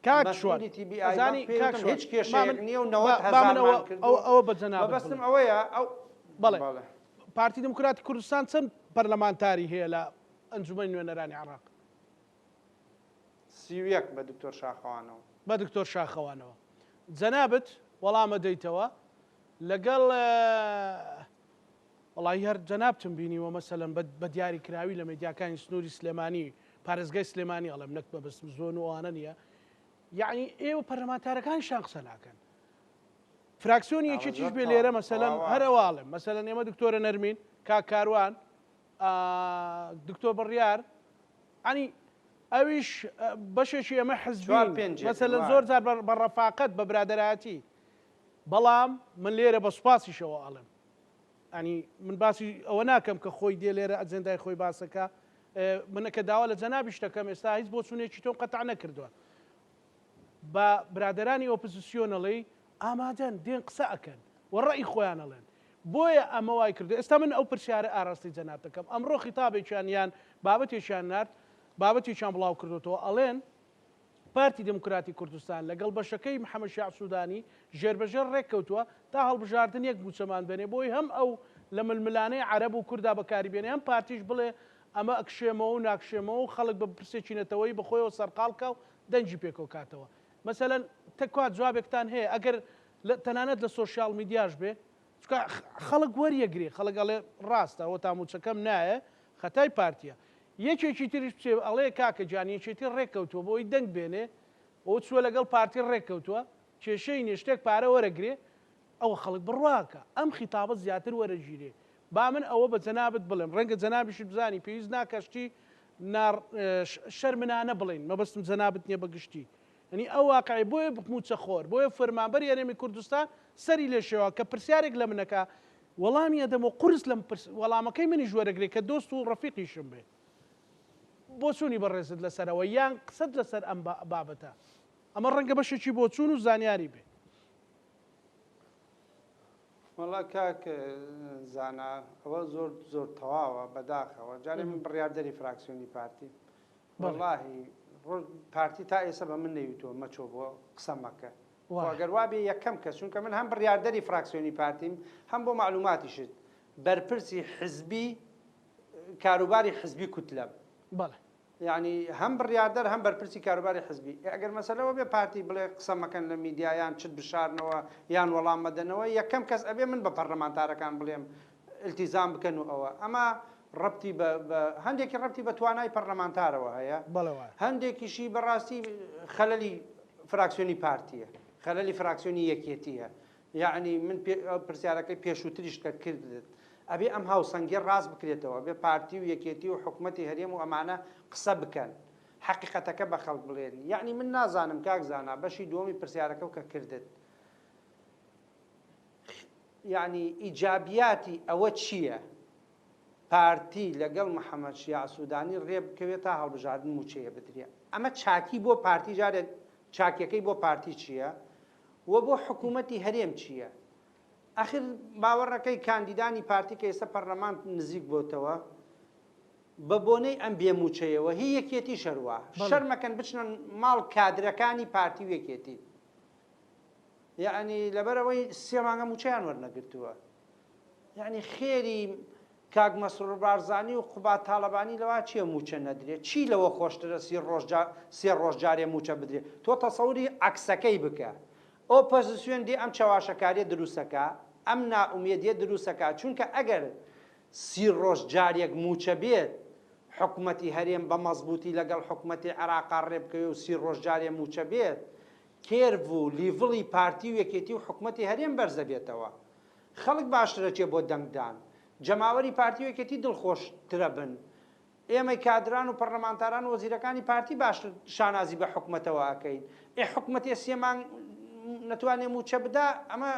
کاک شوان مەسئولی تی بی ئای ئەزانی بانک پێی کاک وتم شوان هیچ با کێشەیەک من نییە و با 90 با من ئەوە هەزارمان ئەوە کردووە ئەوە بە جەنابت مەبەستم بڵێم ئەوەیە ئەو بەڵێ بەڵێ. پارتی دیموکراتی کوردستان چەند پەرلەمانتاری هەیە لە ئەنجومەنی نوێنەرانی عێراق؟ 31 بە دکتۆر شاخەوانەوە. بە دکتۆر شاخەوانەوە. جەنابت وەڵامە دەیتەوە لەگەڵ وەڵی هەر جەنابتم بینیوە مەسەلەن بە دیاری کراوی لە مێدیاکانی سنووری سلێمانی پارێزگای سلێمانی ئەڵێم نەک مەبەستم زۆن و ئەوانە نییە یعنی ئێوە پەرلەمانتارەکانیشان قسە ناکەن فراکسیۆنی یەکێتیش بێ لێرە مەسەلەن هەرەواڵێم مەسەلەن ئێمە دکتۆرە نەرمین کاک کاروان دکتۆر بڕیار عنی ئەویش بەشێکی ئێمە حزبین مەسەلەن زۆر جار بە ڕەفاقەت بە برادەرایەتی بەڵام من لێرە بە سوپاسیشەوە ئەڵێم ئەنی من باسی ئەوە ناکەم کە خۆی دێ لێرە ئەجێندای خۆی باسەکە منەکە داوا لە جەنابیش دەکەم ئێستا هیچ بۆچوونێکی تۆم قەتع نەکردووە بە برادەرانی ئۆپزسیۆن ئەڵێی ئامادەن دێن قسە ئەکەن و ڕەئی خۆیان ئەڵێن بۆیە ئەمە وای کردو ئێستا من ئەو پرسیارە ئاراستەی جەنابت دەکەم ئەمڕۆ خیتابێکیان یان بابەتێکیان نارد بابەتێکیان بڵاو کردوتەوە ئەڵێن. پارتی دێموکراتی کوردستان لەگەڵ بەشەکەی محەمەد شیاع سوودانی ژێربەژێر ڕێککەوتووە تا هەڵبژاردن یەک مووچەمان بەنێ بۆی هەم ئەو لە ململانێی عەرەب و کوردا بەکاری بێنێ هەم پارتیش بڵێ ئەمە ئەکشێمەوە و ناکشێمەوە و خەڵک بە پرسێکی نەتەوەیی بە خۆیەوە سەرقاڵ کا و دەنگی پێ کۆکاتەوە. مەسەلەن تکوا جوابێکتان هەیە ئەگەر لە تەنانەت لە سۆشیاڵ میدیاش بێ چونکە خەڵک وەریەگرێ خەڵک ئەڵێ ڕاستە ئەوەتا مووچەکەم نایە خەتای پارتیە یەکێکی تریش بچێ ئەڵێ کاکە گیان یەکێتی ڕێککەوتووە بۆی دەنگ بێنێ ئەو چووە لەگەڵ پارتی ڕێککەوتووە کێشەی نیە شتێک پارە وەرەگرێ ئەوە خەڵک بڕواکە ئەم خیتابە زیاتر وەرەگیرێ با من ئەوە بە جەنابت بڵێم ڕەنگە جەنابیشت بزانی پێویست ناکا شتی نا شەرمنانە بڵێین مەبەستم جەنابت نیە بە گشتی یەنی ئەو واقعی بۆیە مووچەخۆر بۆیە فەرمانبەری هەرێمی کوردستان سەری لێ شێوا کە پرسیارێک لە منەکا وەڵامی ئەدەمەوە قورس لەم پرس وەڵامەکەی منیش وەرەگرێ کە دۆست و ڕەفیقیشم بێ بۆچوونی بەڕێزت لەسەرەوە یان قسەت لەسەر ئەم بابەتە ئەمە ڕەنگە بەشێکی بۆچوون و زانیاری بێ. وەڵا کاک زانا ئەوە زۆر زۆر تەواوە بەداخەوە جارێ من بڕیاردەری فراکسیۆنی پارتی وەڵاهی پارتی تا ئێستا بە من نەیوتووە مەچۆ بۆ قسە مەکە ئەگەر وابێ یەکەم کەس چونکە من هەم بڕیاردەری فراکسیۆنی پارتیم هەم بۆ معلوماتیشت بەرپرسی حزبی کاروباری حزبی کوتلەم بەڵێ یانی هەم بڕیاردەر هەم بەرپرسی کاروباری حزبی. ئێ ئەگەر مەسەلە وەبێ پارتی بڵێ قسە مەکەن لە میدیا یان چت بشارنەوە یان وەڵام مەدەنەوە یەکەم کەس ئەبێ من بە پەرلەمانتارەکان بڵێم ئیلتیزام بکەن و ئەوە. ئەمە ڕەبتی بە بە هەندێکی ڕەبتی بە توانای پەرلەمانتارەوە هەیە بەڵێ وایە. هەندێکیشی بەڕاستی خەلەلی فراکسیۆنی پارتیە خەلەلی فراکسیۆنی یەکێتیە یەعنی من پرسیارەکەی پێشووتریش کە کردت ئەبێ ئەم هاوسەنگیە ڕاست بکرێتەوە ئەبێ پارتی و یەکێتی و حکومەتی هەرێم و ئەمانە قسە بکەن حەقیقەتەکە بە خەڵک بڵێن یەعنی من نازانم کاک زانا بەشی دووەمی پرسیارەکەو کە کردت یەعنی ئیجابیاتی ئەوە چییە پارتی لەگەڵ محەمەد شیاع سودانی ڕێ بکەوێت تا هەڵبژاردن مووچەیە بدرێ ئەمە چاکی بۆ پارتی جارێک چاکیەکەی بۆ پارتی چییە؟ وە بۆ حکومەتی هەرێم چیە؟ ئەخر باوەڕەکەی کاندیدانی پارتی کە ئێستا پەرلەمان نزیک بۆتەوە بە بۆنەی ئەم بێ موچەیەوە هی یەکێتیش هەروا شەرمەکەن بچنە ماڵ کادرەکانی پارتی و یەکێتی یەعنی لەبەرئەوەی سێ مانگە موچەیان وەرنەگرتووە یەعنی خێری کاک مەسرور بارزانی و قوباد تاڵەبانی لەوە چیە موچە نەدرێ چی لەوە خۆشترە سی ڕۆژ جا سێ ڕۆژ جارێ موچە بدرێ تۆ تەسەوری عەکسەکەی بکە ئۆپۆزسیۆن دێ ئەم چەواشەکاریە دروسەکا ئەم نائومێدیە دروسەکا چونکە ئەگەر سی ڕۆژ جارێک موچە بێت حکومەتی هەرێم بە مەزبوتی لەگەڵ حکومەتی عێراقا ڕێبکەوێ و سی ڕۆژ جارێ موچە بێت curve و level ی پارتی و یەکێتی و حکومەتی هەرێم بەرزەبێتەوە خەڵک باشترەچێ بۆ دەنگدان، جەماوەری پارتی و یەکێتی دڵخۆشترەبن، ئێمەی کادران و پەڕلەمانتاران و وەزیرەکانی پارتی باشتر شانازی بە حکومەتەوە ئەکەین، ئێ حکومەتێ سێ مانگ نەتوانێ موچە بدا ئەمە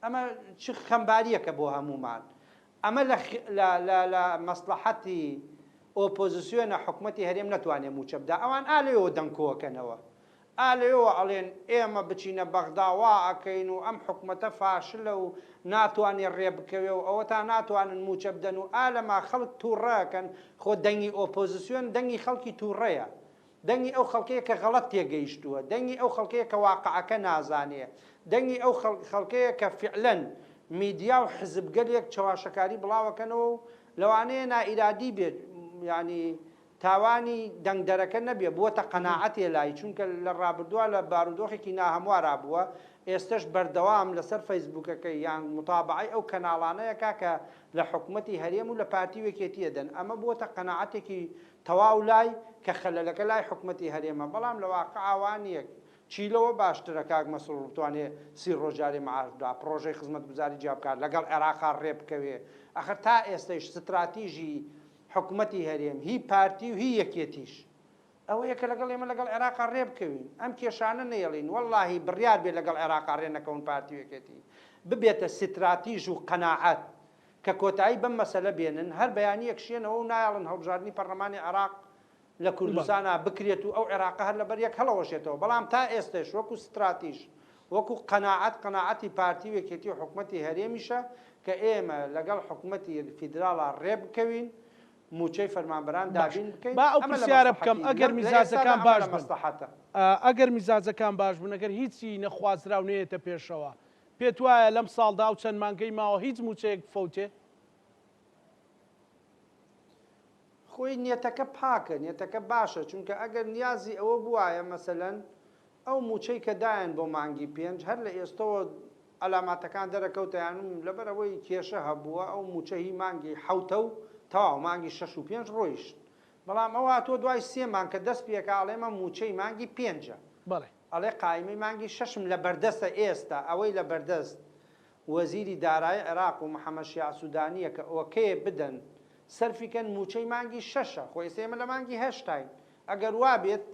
ئەمە چ خەمباریەکە بۆ هەموومان، ئەمە لە لە لە لە مەسڵەحەتی ئۆپۆزسیۆنە حکومەتی هەرێم نەتوانێ موچە بدا ئەوان ئا لەوێوە دەنگ کۆکەنەوە. ئا لەوێوە ئەڵێن ئێمە بچینە بەغدا وا ئەکەین و ئەم حکومەتە فاشلە و ناتوانێ ڕێ بکەوێ و ئەوەتا ناتوانن موچە بدەن و ئا لەما خەڵک توڕە ئەکەن، خۆ دەنگی ئۆپۆزسیۆن دەنگی خەڵکی توڕەیە، دەنگی ئەو خەڵکەیە کە غەڵەت تێگەیشتووە، دەنگی ئەو خەڵکەیە کە واقعەکە نازانێ، دەنگی ئەو خەڵکەیە کە فیعلەن میدیا و حزبگەلێک چەواشەکاری بڵاوەکەنەوە و لەوانەیە نائیرادی بێت یانی تاوانی دەنگدەرەکە نەبێ بووەتە قەناعەتێ لای چونکە لە ڕابردووا لە بارودۆخێکی ناهەموارا بووە ئێستەش بەردەوام لەسەر فەیسبووکەکەی یان موتابەعەی ئەو کەناڵانەیەکا کە لە حکومەتی هەرێم و لە پارتی و یەکێتی ئەدەن ئەمە بووەتە قەناعەتێکی تەواو لای کە خەلەلەکە لای حکومەتی هەرێمە بەڵام لە واقعا وا نییە چی لەوە باشترە کاک مەسرور بتوانێ سی ڕۆژ جارێ معاش بدا پڕۆژەی خزمەتگوزاری جیا بکات لەگەڵ عێراقا ڕێ بکەوێ ئەخر تا ئێستەیش ستراتیژی حکومەتی هەرێم، هی پارتی و هی یەکێتیش ئەوەیە کە لەگەڵ ئێمە لەگەڵ عێراقا ڕێ بکەوین، ئەم کێشانە نەیەڵین، وەڵڵاهی بڕیار بێ لەگەڵ عێراقا ڕێ نەکەون پارتی و یەکێتی، ببێتە ستراتیژ و قەناعەت کە کۆتایی بەم مەسەلە بێنن، هەر بەیانی ئەکشێنەوە و نایەڵن هەڵبژاردنی پەرلەمانی عێراق لە کوردستانا بکرێت و ئەو عێراقە هەر لەبەر یەک هەڵەوەشێتەوە، بەڵام تا ئێستەش وەکو ستراتیژ، وەکو قەناعەت، قەناعەتی پارتی و یەکێتی و حکومەتی هەرێمیشە کە ئێمە لەگەڵ حکومەتی فیدراڵا ڕێبکەوین، مووچەی فەرمانبەران باش دابین بکەین، با ئەو ئەمە لە پرسیارە بکەم مەسڵەحەتی ئەگەر لە ئێستادا میزاجەکان ئەمە باش لە بن مەسڵەحەتە. ئەگەر میزاجەکان باش بوون، ئەگەر هیچی نەخوازراو نەیەتە پێشەوە، پێت وایە لەم ساڵدا ئەو چەند مانگەی ماوە هیچ مووچەیەک بفەوتێ؟ خۆی نیەتەکە پاکە، نیەتەکە باشە، چونکە ئەگەر نیازی ئەوە بوایە مەسەلەن ئەو مووچەی کە دایان بۆ مانگی پێنج هەر لە ئێستەوە عەلاماتەکان دەرەکەوتیان و لەبەر ئەوەی کێشە هەبووە ئەو مووچە هی مانگی حەوتە و تەواو مانگی شەش و پێنج ڕۆیشت بەڵام ئەو هاتووە دوای سێ مانگ کە دەست پێکا ئەڵێ مە مووچەی مانگی پێنجە بەڵێ. ئەڵێ قایمەی مانگی شەشم لە بەردەستە ئێستا ئەوەی لە بەردەست وەزیری دارایی عێراق و محەمەد شیاع سودانیە کە okay بدەن سەرفی کەن مووچەی مانگی شەشە خۆ ئێستا ئێمە لە مانگی هەشتاین ئەگەر وابێت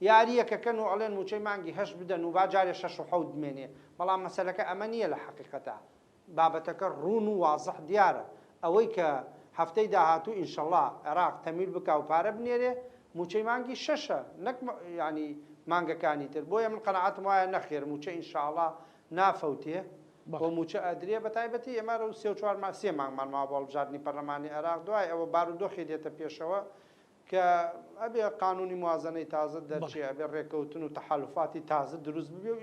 یارییەکە کەن و ئەڵێن مووچەی مانگی هەشت بدەن و با جارێ شەش و حەوت بمێنێ بەڵام مەسەلەکە ئەمە نییە لە حەقیقەتا بابەتەکە ڕوون و وازح دیارە ئەوەی کە هەفتەی داهاتوو ئینشەڵا عێراق تەمیل بکا و پارە بنێرێ مووچەی مانگی شەشە نەک یانی مانگەکانی تر بۆیە من قەناعەتم وایە نەخێر مووچە ئینشاڵا نافەوتێ و مووچە ئەدرێ بەتایبەتی ئێمە رەو سێ و چوار مانگ سێ مانگمان ماوە بۆ هەڵبژاردنی پەرلەمانی عێراق دوای ئەوە بارودۆخی دێتە پێشەوە کە ئەبێ قانونی موازەنەی تازە دەرچێ ئەبێ ڕێکەوتن و تەحالوفاتی تازە دروست ببێ و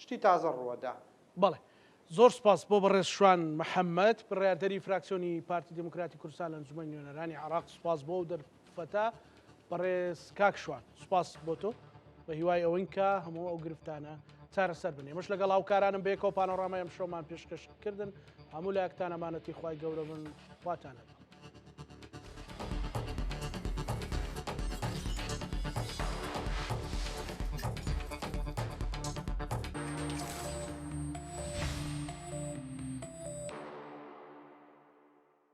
شتی تازە ڕووەدا. بەڵێ زۆر سوپاس بۆ بەڕێز شوان محەمەد بڕیاردەری فراکسیۆنی پارتی دیموکراتی کوردستان لە ئەنجومەنی نوێنەرانی عێراق سوپاس بۆ ئەو دەرفەتە بەڕێز کاک شوان سوپاس بۆ تۆ بە هیوای ئەوەین کە هەموو ئەو گرفتانە چارەسەر بن ئێمەش لەگەڵ هاوکارانم بەیەکەوە پانۆڕامای ئەمشەومان پێشکەش کردن هەموو لایەکتان ئەمانەتی خوای گەورە بن خواتان هەبێت.